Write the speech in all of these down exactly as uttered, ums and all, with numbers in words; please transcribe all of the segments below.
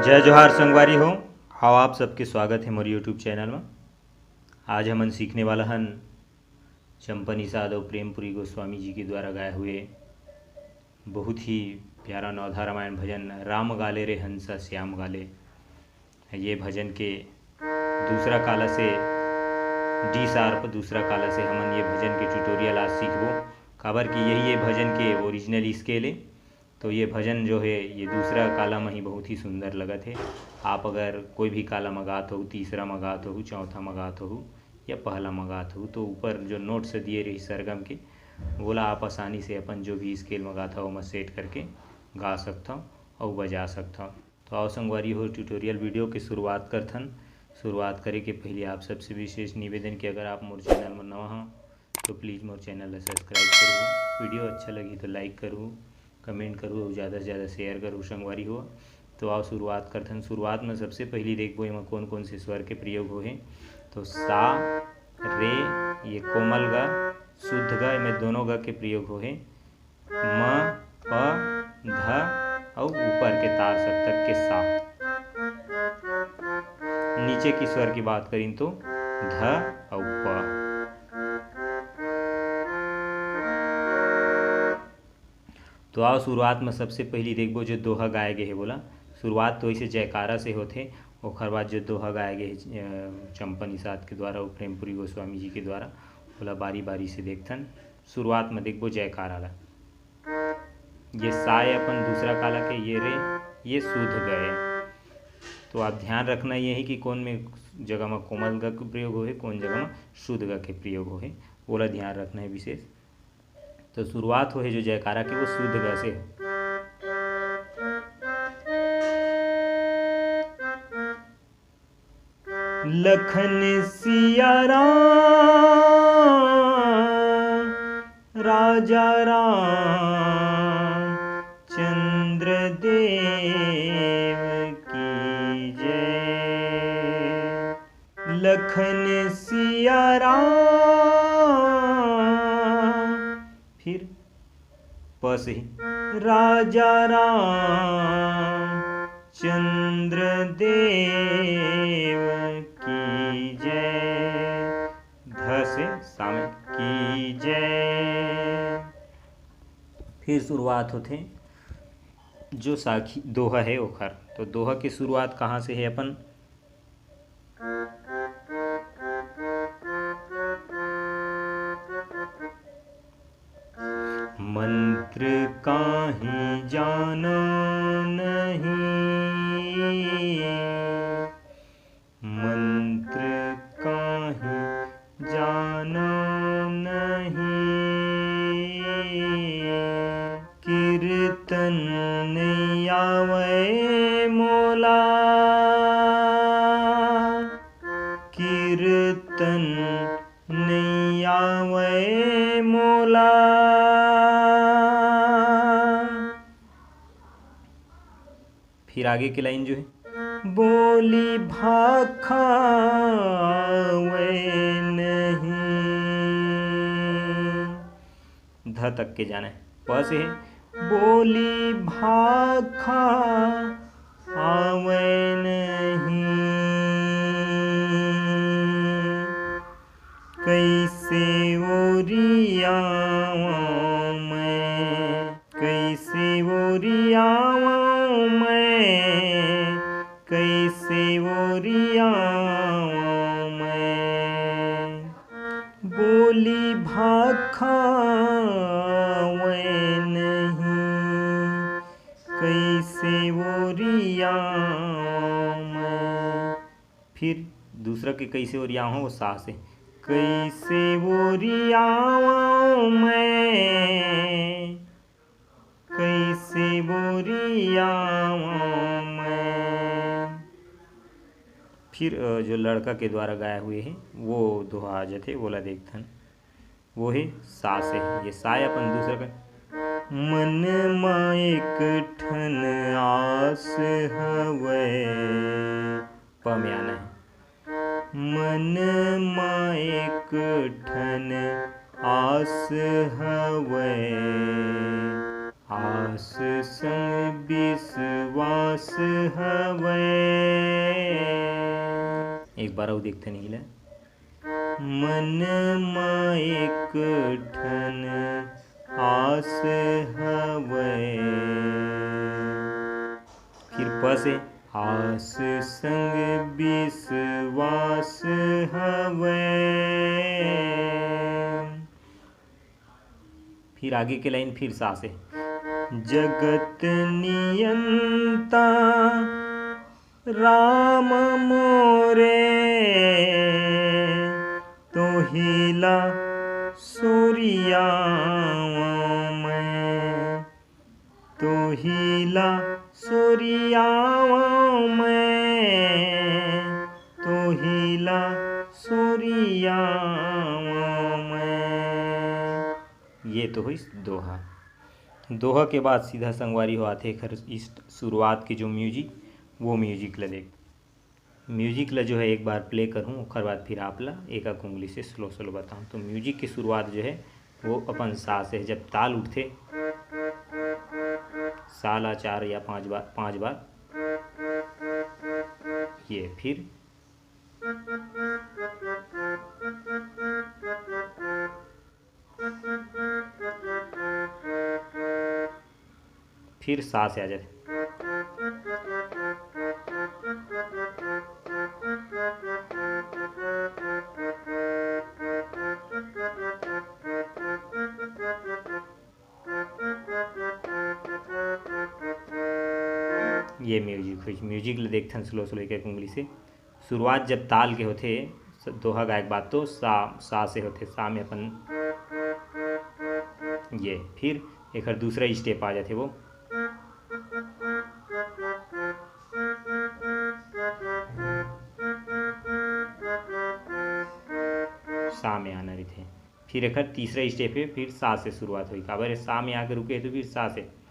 जय जोहार संगवारी हो, आओ आप सबके स्वागत है मोर YouTube चैनल में। आज हमन सीखने वाला हन चंपा निषाद और प्रेमपुरी गोस्वामी जी के द्वारा गाए हुए बहुत ही प्यारा नवधा रामायण भजन राम गाले रे हंसा श्याम गाले। ये भजन के दूसरा काला से डी शार्प दूसरा काला से हमन ये भजन के ट्यूटोरियल आज सीखबो, काबर कि यही ये भजन के ओरिजिनल स्केल है। तो ये भजन जो है ये दूसरा काला में ही बहुत ही सुंदर लगत है। आप अगर कोई भी काला में गात हो, तीसरा में गात हो, चौथा में गात हो या पहला में गात हो, तो ऊपर जो नोट्स दिए रही सरगम के, वोला आप आसानी से अपन जो भी स्केल में गात हो ओमा सेट करके गा सकत हो और बजा सकत हो। तो आओ संगवारी हो, ट्यूटोरियल वीडियो के शुरुआत करथन। शुरुआत करे के पहले आप सबसे विशेष निवेदन कि अगर आप मोर चैनल में नवा हो तो प्लीज मोर चैनल ला सब्सक्राइब करू, वीडियो अच्छा लगी तो लाइक करू, कमेंट करू और ज़्यादा से ज़्यादा शेयर करू संगवारी हो। तो आओ शुरुआत करथन। शुरुआत में सबसे पहली देखबो एमा कौन कौन से स्वर के प्रयोग हो है। तो सा, रे, ये कोमल ग, शुद्ध ग, एमे दोनों ग के प्रयोग हो है। म, प, ध और ऊपर के तार सप्तक के सा। नीचे की स्वर की बात करीन तो ध और प। तो आओ शुरुआत में सबसे पहली देखबो जो दोहा गाए गए है बोला। शुरुआत तो ऐसे जयकारा से होथे, ओखर बाद जो दोहा गाए गए है, अ, चंपा निषाद के द्वारा और प्रेमपुरी गोस्वामी जी के द्वारा, बोला बारी बारी से देखथन। शुरुआत में देखबो जयकारा ला। ये सा है अपन दूसरा काला के, ये रे, ये शुद्ध ग है। तो आप ध्यान रखना यही कि कौन में जगह में कोमल ग के प्रयोग होहे, कौन जगह में शुद्ध ग के प्रयोग होहे, ओला ध्यान रखना है विशेष। तो शुरुआत होहे जो जयकारा के वो शुद्ध ग से हो। लखन सिया राम राजा राम चंद्र देव की जय। लखन सिया राम, फिर प से ही राजा राम चंद्र देव की जय। ध से सामने की जय। फिर शुरुआत होथे जो साखी दोहा है ओखर। तो दोहा की शुरुआत कहाँ से है अपन? मंत्र काहीं जानो नहीं, मंत्र काहीं जानो नहीं, कीर्तन नहीं आवे मोला, कीर्तन नहीं आवे मोला। फिर आगे के लाइन जो है, बोली भाखा आवे नहीं, ध तक के जाने, प से है, बोली भाखा आवे नहीं, कैसे ओरियावां मैं, कैसे ओरियावां मैं, कैसे ओरियावां मैं, बोली भाखा आवे नहीं, कैसे ओरियावां मैं। फिर दूसरा के कैसे ओरियावां हो, वो सा से, कैसे ओरियावां मैं, कैसे ओरियावां मैं। फिर, अ, जो लड़का के द्वारा गाया हुए है वो दोहा आ जाथे, वोला देखथन। वो है सा से, ये सा अपन दूसरा का, मन मा एक ठन आस हवय, प में आना है। मन मा एक ठन आस हवय, आह आस संग विश्वास हवय। एक बार अउ देखथन इही ला। मन म एक ठन आस हवय। फिर प से, आस संग विश्वास हवय। फिर आगे के लाइन फिर सा से। जगत नियंता राम मोरे, तोहिला सुरियावं मैं, तोहिला सुरियावं मैं, तोहिला सुरियावं मैं। ये तो होइस दोहा। दोहा के बाद सीधा संगवारी हो आथे एखर इस शुरुआत के जो music, वो music ला देख। Music ला जो है एक बार play करहूँ, ओखर बाद फिर आप ला एक एक उंगली से slow slow बताऊँ। तो music के शुरुआत जो है वो अपन सा से, जब ताल उठथे, सा ला चार या पाँच बार, पाँच बार, ये फिर फिर सा से आ जाथे। ये music होइस, music ल देखथन slow slow एक एक उंगली से। शुरुआत जब ताल के होथे, स-, दोहा गाय के बाद तो सा, सा से होथे, सा में अपन ये, फिर एकर दूसरा step आ जाथे वो। सा में आना रहिथे। फिर एकर तीसरा step हे, फिर सा से शुरुआत होही। काबर सा में आके रुके हे तो फिर सा से।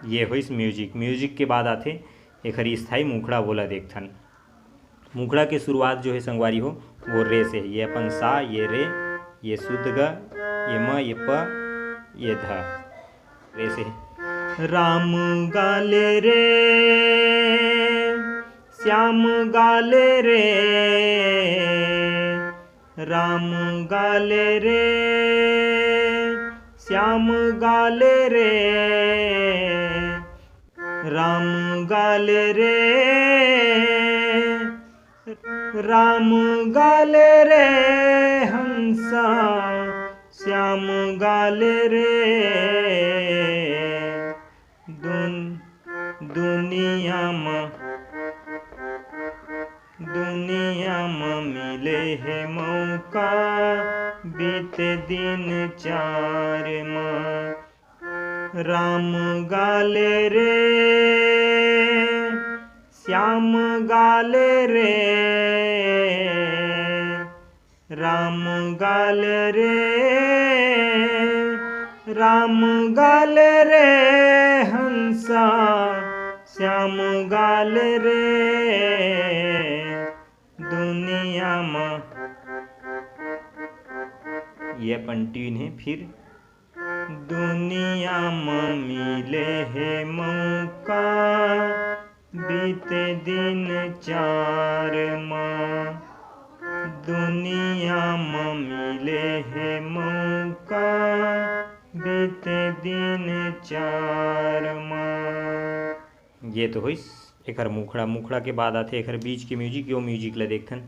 ये होइस music। Music के बाद आथे एखर स्थाई मुखड़ा, वोला देखथन। मुखड़ा के शुरुआत जो है संगवारी हो, वो रे से है। ये अपन सा, ये रे, ये शुद्ध ग, ये म, ये प, ये ध। रे से है। राम गाले रे, श्याम गाले रे, राम गाले रे, श्याम गाले रे, राम गाले रे, राम गाले रे हंसा, श्याम गाले रे। दुन-, दुनिया म, दुनिया म मिले हे मौका, बीते दिन चार म। राम गाले रे, श्याम गाले रे, राम गाले रे, राम गाले रे हंसा, श्याम गाले रे दुनिया म। ये अपन ट्यून है। फिर दुनिया म मिले हे मौका, बीते दिन चार म। दुनिया म मिले हे मौका, बीते दिन चार म। ये तो होइस एखर मुखड़ा। मुखड़ा के बाद आथे एखर बीच के music। यो music ल देखथन।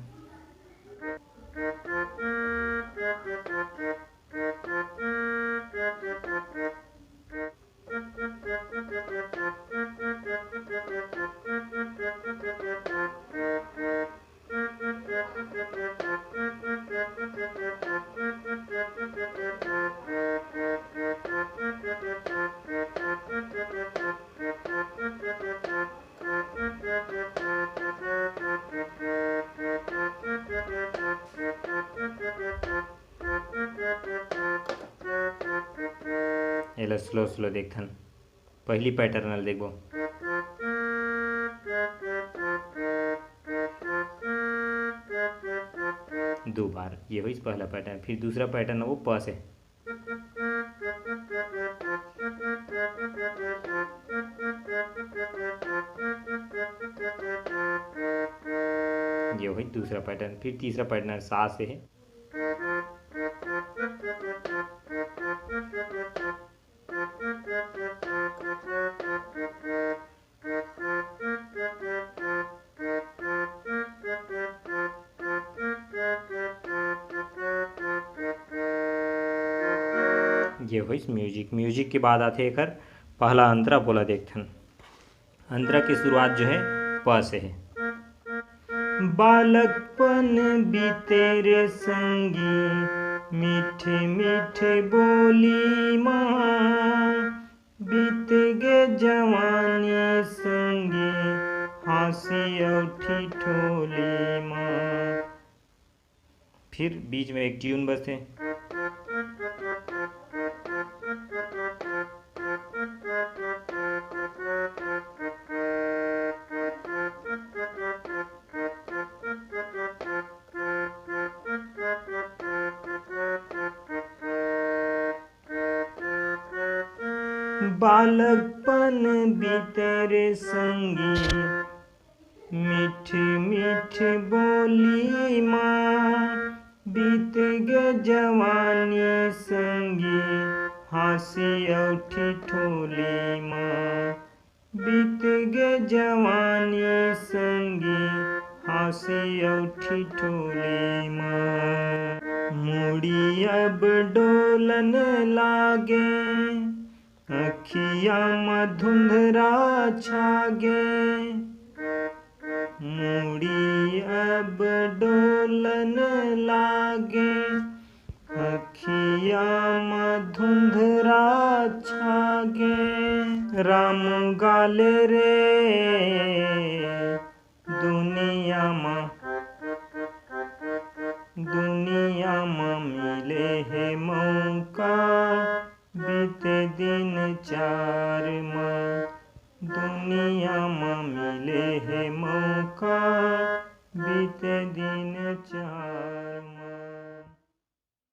स्लो स्लो देखथन। पहली पैटर्न ल देखबो। दो बार, ये होइस पहला पैटर्न। फिर दूसरा पैटर्न वो प से। ये होइस दूसरा पैटर्न। फिर तीसरा पैटर्न सा से है। ये होइस म्यूजिक। म्यूजिक के बाद आथे एकर पहला अंतरा, बोला देखथन। अंतरा के शुरुआत जो है प से है। बालकपन बीते रे संगी, मीठे मीठे बोली मा, बीत गे जवानी संगी, हाँसी अउ ठिठोली मा। फिर बीच में एक ट्यून बजथे। बालकपन बीते रे संगी, मीठ मीठ बोली मा, बीत गे जवानी संगी, हाँसी अउ ठिठोली मा। बीत गे जवानी संगी, हाँसी अउ ठिठोली मा। मुड़ी अब डोलन लागे, अखिया म धुंधरा छागे। मुड़ी अब डोलन लागे, अखिया म धुंधरा छागे। राम गाले रे दुनिया म, दुनिया म मिले हे मौका, बीते दिन चार म। दुनिया म मिले हे मौका, बीते दिन चार म।